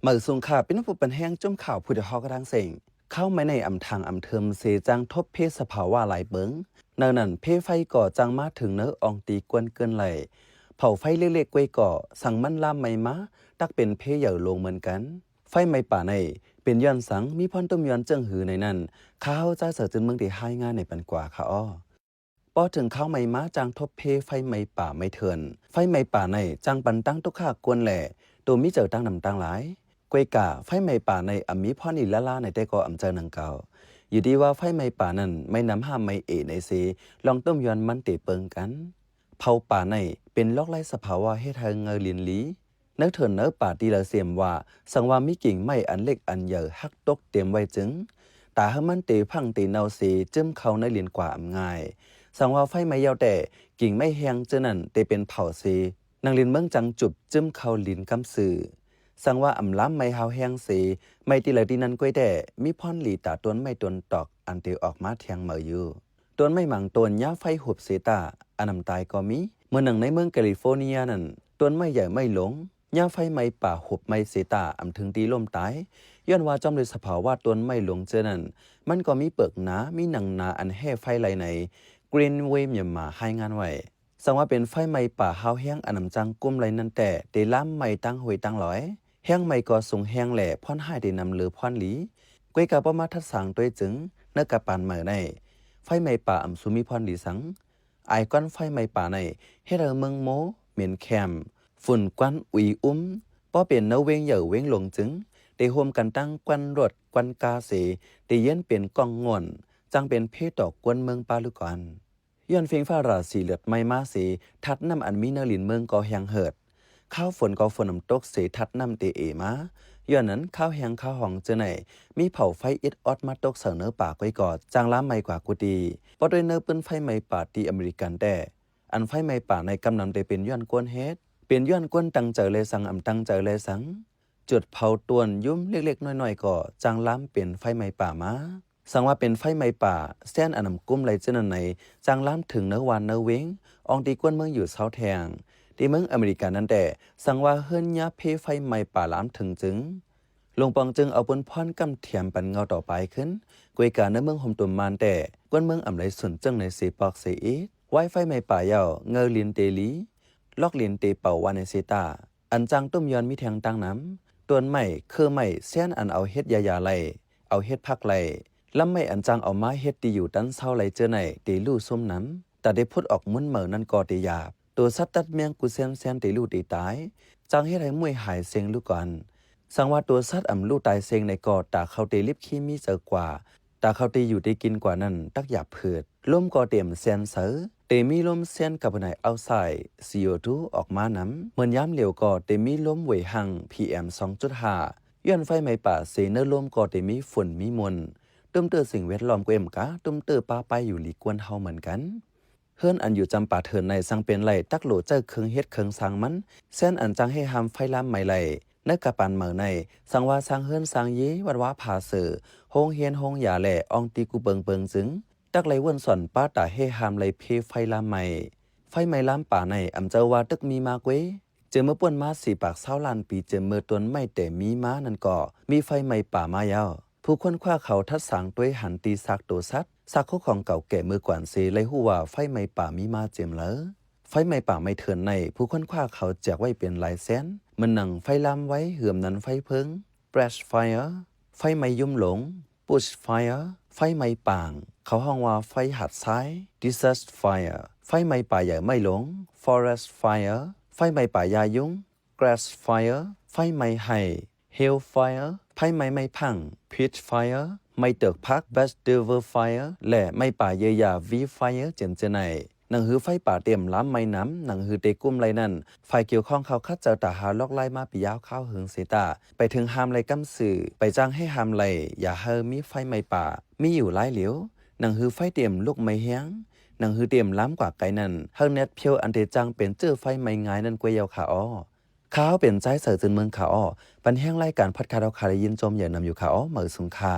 ເໝີຊຸງຄ່ະ ພີ່ນ້ອງຜູ້ປັນແຮງ ຈຸ້ມຂ່າວຜູ້ດຽວຮອກກະທັງເສັງ. ຄາວໃໝ່ໃນອຳທາງອຳເທີມເສ ຈັ່ງທົບເພສະພາວະຫຼາຍເບິ່ງ. ໃນນັ້ນ ເພໄຟກໍຈັ່ງມາເຖິງເນີອ່ອງຕີກວນເກີນໄຫຼ. ເຜົາໄຟເລັກໆ ກ້ວຍກໍ ສັງມັນລາມໄໝ້ມາ ຕັກເປັນເພໃຫຍ່ລົງເໝືອນກັນ. ໄຟໄໝ້ປ່າໃນ ເປັນຍ້ອນສັງ ມີພອນຕຸ້ມຍ້ອນເຈີງຫືໃນນັ້ນ ຂ້າເຮົາ ຈ່າຍເສີາຈືນເມືອງ ໄດ້ຮາຍງານໃຫ້ປັນກວ່າຄ່ະອໍ. ພໍເຖິງຄາວໃໝ່ມາ ຈັ່ງທົບເພໄຟໄໝ້ປ່າໄໝ້ເຖື່ອນ. ໄຟໄໝ້ປ່າໃນ ຈັ່ງປັນຕັ້ງຕຸກຄະກວນແລ ໂຕມີເຈີຕາງນຳຕາງຫຼາຍ. ກ້ວຍກາ ໄຟໄໝ້ປ່າໃນ ອຳມີພອນອີຫຼາໆ ໃນແຕ່ກໍອຳເຈີໜັງເກົ່າ. ຢູ່ທີ່ວ່າໄຟໄໝ້ປ່ານັ້ນ ໄໝ້ນຳຫ້າໄໝ້ເອໃນເສ ລອງຕຸ້ມຍ້ອນມັນເຕເປິງກັນ. ເຜົາປ່າໃນ ເປັນລອກໄລສະພາວະເຮັດໃຫ້ເຫງົລິນລີ. ເນີເຖິນເນີປ່າທີ່ລະເສມວ່າ ສັງວ່າມີກິ່ງໄມ້ອັນເລັກອັນໃຫຍ່ຫັກຕົກເຕັມໄວ້ຈຶ່ງ ຕາໃຫ້ມັນເຕພັງເຕເນົ່າເສ ຈຶ່ມເຂົ້າໃນລິນກວ່າອຳງ່າຍ. ສັງວ່າໄຟໄໝ້ຍາວແຕ່ ກິ່ງໄມ້ແຫ້ງເຈີນັ້ນເຕເປັນເຜົາເສ ໜັງລິນເມືອງຈັ່ງຈຸບຈຶ່ມເຂົ້າລິນກຳຊື່. ສັງວ່າອຳລາມໄໝ້ຮາວແຮງເສ ໄໝ້ທີ່ລະທີ່ນັ້ນກ້ວຍແຕ່ ມີພອນຫຼີຕາຕົ້ນໄມ້ຕົ້ນຕອກ ອັນເຕອອກມາທຽງເໝີຢູ່. ຕົ້ນໄມ້ໝາງຕົ້ນ ຍາໄຟຫຸບເສຕາ ອານຳຕາຍກໍມີ. ເໝືອນໜັງໃນເມືອງແຄລິຟໍເນຍນັ້ນ ຕົ້ນໄມ້ໃຫຍ່ໄມ້ຫຼົງ ຍາໄຟໄໝ້ປ່າຫຸບໄໝ້ເສຕາ ອຳເຖິງທີ່ລົ້ມຕາຍ ຍ້ອນວ່າຈອມດ້ວຍສະພາວະຕົ້ນໄມ້ຫຼົງເຈີນັ້ນ ມັນກໍມີເປືກໜາ ມີໜັງໜາອັນແຮ່ໄຟໄຫຼໃນ Greenway Myanmar ຮາຍງານໄວ້. ສັງວ່າເປັນໄຟໄໝ້ປ່າຮາວແຮງ ອານຳຈັ່ງກຸ້ມໄຫຼນັ້ນແຕ່ ໄດ້ລາມໄໝ້ຕັ້ງຫ້ວຍຕັ້ງລອຍ ແຮງໄໝ້ກໍສູງແຮງແລ ພອນຮ້າຍໄດ້ນຳເລີພອນດີ. ກ້ວຍກາພໍມາທັດສາງຕົວເອງຈຶ່ງ ເນີກະປານເໝີໃນ ໄຟໄໝ້ປ່າອຳຊູມີພອນດີສັງ. ອາຍຄວັນໄຟໄໝ້ປ່າໃນ ເຮັດໃຫ້ເມືອງໂມ ເໝັນແຄມ ຝຸ່ນຄວັນອຸຍອຸ້ມ. ພໍເປັນເນີເວງໃຫຍ່ເວງຫຼົງຈຶ່ງ ໄດ້ໂຮມກັນຕັ້ງຄວັນລົດຄວັນກາເສ ໄດ້ເຢັນເປັນກ້ອງງ່ອນ ຈັ່ງເປັນເພຕໍ່ກວນເມືອງປາລຸກອນ. ຍ້ອນເຟງຟ້າລາສີເລືອດໄໝ້ມາເສ ທາດນ້ຳອັນມີເນີລິນເມືອງກໍແຮງເຫີດ. ຄາວຝົນກໍຝົນນຳຕົກເສ ທາດນ້ຳເຕເອມາ. ຍ້ອນນັ້ນ ຄາວແຮງຄາວຮ້ອນເຈີໃນ ມີເຜົາໄຟອິດອອດມາຕົກໃສ່ເນີປ່າກ້ວຍກໍ ຈັ່ງລາມໄໝ້ກວ່າກຸຕິ. ພໍດ້ວຍເນີປືນໄຟໄໝ້ປ່າທີ່ອາເມລິກັນແຕ່ ອັນໄຟໄໝ້ປ່າໃນກຳນຳໄດ້ເປັນຍ້ອນກວນເຮັດ ເປັນຍ້ອນກວນຕັ້ງໃຈແລສັງ ອຳຕັ້ງໃຈແລສັງ ຈຸດເຜົາຕ່ວນຍຸ້ມເລັກໆນ້ອຍໆ ກໍຈັ່ງລາມເປັນໄຟໄໝ້ປ່າມາ. ສັງວ່າເປັນໄຟໄໝ້ປ່າ ແຊນອານຳກຸ້ມໄລເຈີນັ້ນໃນ ຈັ່ງລາມເຖິງເນີວານເນີເວງ ອອງຕີກວນເມືອງຢູ່ຊາວແທງ ທີ່ເມືອງອາເມລິການັ້ນແຕ່ ສັງວ່າເຮືອນຍາເພໄຟໄໝ້ປ່າລາມເຖິງຈຶ່ງ ຫຼົງປອງຈຶ່ງເອົາປຸນພອນກຳຖຽມປັນເງົາຕໍ່ປາຍຂຶ້ນ. ກວຍກາເນີເມືອງໂຮມຕຸມມານແຕ່ ກວນເມືອງອຳໄລສຸນເຈີງໃນເສປອກເສອີກ ວາຍໄຟໄໝ້ປ່າຍາວ ເຫງົລິນເຕລີ ລອກລິນເຕເປົ່າວ່າໃນເຊຕາ ອັນຈັ່ງຕຸ້ມຍ້ອນມີແທງຕັ້ງນຳ ຕົ້ນໄມ້ ເຄືໄມ້ ແຊນອັນເອົາເຮັດຢາຢາໄລ່ ເອົາເຮັດຜັກໄລ່ ລຳໄມ້ອັນຈັ່ງເອົາມາເຮັດທີ່ຢູ່ຕັນເຊົາໄລ່ເຈີໃນ ເຕລູ້ຊຸມນຳ ຕາເດພຸດອອກມຸນເໝີນັ້ນກໍເຕຢາບ ໂຕສັດຕັດແມງກູແຊນແຊນເຕລູ້ເຕຕາຍ ຈັ່ງເຮັດໃຫ້ມຸ້ຍຫາຍເຊັງລູກກ່ອນ. ສັງວ່າໂຕສັດອຳລູ້ຕາຍເຊັງໃນກໍ ຕາເຂົາເຕລິບຄີມີເຈີກວ່າ ຕາເຂົາເຕຢູ່ເຕກິນກວ່ານັ້ນ ຕັກຢາບຜືດ ລົມກໍເຕມແຊນເຊີ ເຕມີລົມແຊນຄາບອນໄດອອກໄຊ ຊີໂອທູ ອອກມານຳ ເໝືອນຍາມຫຼຽວກໍເຕມີລົມເຫວຮັງ ພີເອັມສອງຈຸດຫ້າ ຍ້ອນໄຟໄໝ້ປ່າເສ ເນີລົມກໍເຕມີຝຸ່ນມີມົນ ຕຸ້ມເຕີສິ່ງແວດລ້ອມກໍເອັມກາ ຕຸ້ມເຕີປາປາຍຢູ່ຫຼີກກວນເຮົາເໝືອນກັນ. ເຮືອນອັນຢູ່ຈຳປາເທີນໃນ ສັງເປັນໄລ່ຕັກໂຫຼໃຈເຄິ່ງເຮັດເຄິ່ງສ້າງມັນ ແຊນອັນຈັ່ງເຮຫ້າມໄຟລາມໄໝ້ໄລ່ ໃນກະປານເໝີໃນ ສັງວ່າສ້າງເຮືອນສ້າງເຢ ວັດວາຜາເສີ ໂຮງຮຽນໂຮງຢາແລ ອອງຕີກູເປິງເປິງຈຶ່ງ ຕັກໄລ່ວົນສອນປາຕາເຮຫ້າມໄລ່ເພໄຟລາມໄໝ້. ໄຟໄໝ້ລາມປ່າໃນ ອຳເຈົ້າວ່າຕຶກມີມາເກວ ເຈີເມື່ອປົ້ນມາສີ່ປາກຊາວລ້ານປີ ເຈີເມື່ອຕົ້ນໄມ້ແຕ່ມີມານັ້ນກໍ ມີໄຟໄໝ້ປ່າມາຍາວ. ຜູ້ຄົ້ນຄວ້າເຂົາທັດສາງຕົວເອງຫັນຕີຊາກໂຕສັດ ຊາກໂຄຂອງເກົ່າແກ່ເມື່ອກວານເສ ໄລ່ຮູ້ວ່າໄຟໄໝ້ປ່າມີມາເຈັມເລີ. ໄຟໄໝ້ປ່າໄໝ້ເທີນໃນ ຜູ້ຄົ້ນຄວ້າເຂົາແຈກໄວ້ເປັນຫຼາຍແສນ ເໝືອນໜັງໄຟລາມໄວ ເຫືອມນັ້ນໄຟເພີງ Brush Fire ໄຟໄໝ້ຍຸ້ມຫຼົງ Bush Fire ໄຟໄໝ້ປ່າງ ເຂົາຮ້ອງວ່າໄຟຫາດຊາຍ Desert Fire ໄຟໄໝ້ປ່າໃຫຍ່ໄມ້ຫຼົງ Forest Fire ໄຟໄໝ້ປ່າຫຍ້າຍຸງ Grass Fire ໄຟໄໝ້ໄຮ່ Hail Fire ໄຟໄໝ້ໄມ້ພັງ Pitch Fire ໄມ້ເຕີກຜັກ Vegetable Fire ແລະ ໄມ້ປ່າເຢີຢາ Weed Fire ເຈັນເຈີໃນ. ໜັງຮືໄຟປ່າເຕັມລາມໄໝ້ນຳ ໜັງຮືເຕກຸ້ມໄລ່ນັ້ນ ຝ່າຍກ່ຽວຂ້ອງເຂົາຄັດເຈີຕາຫາລອກລາຍມາປີຍາວຄາວເຫິງເສຕາ ໄປເຖິງຫ້າມໄລ່ກຳຊື່ ໄປຈ້າງເຮຫ້າມໄລ່ ຢ່າໃຫ້ມີໄຟໄໝ້ປ່າ ມີຢູ່ລາຍຫຼຽວ. ໜັງຮືໄຟເຕັມລຸກໄໝ້ແຮງ ໜັງຮືເຕັມລາມກວ່າໄກນັ້ນ ຫາກແນດພຽວອັນເຕຈ້າງເປັນເຊື້ອໄຟໄໝ້ງ່າຍນັ້ນກວ່າເຍົາຄາອໍ. ຂ້າເຮົາເປັນຊາຍເສີຈືນເມືອງຄາອໍ ປັນແຮງລາຍການພອດຄາດເຮົາຄາໄດ້ຍິນຊົມຢ່າງນຳຢູ່ຄາອໍ ເໝີຊຸງຄ່ະ.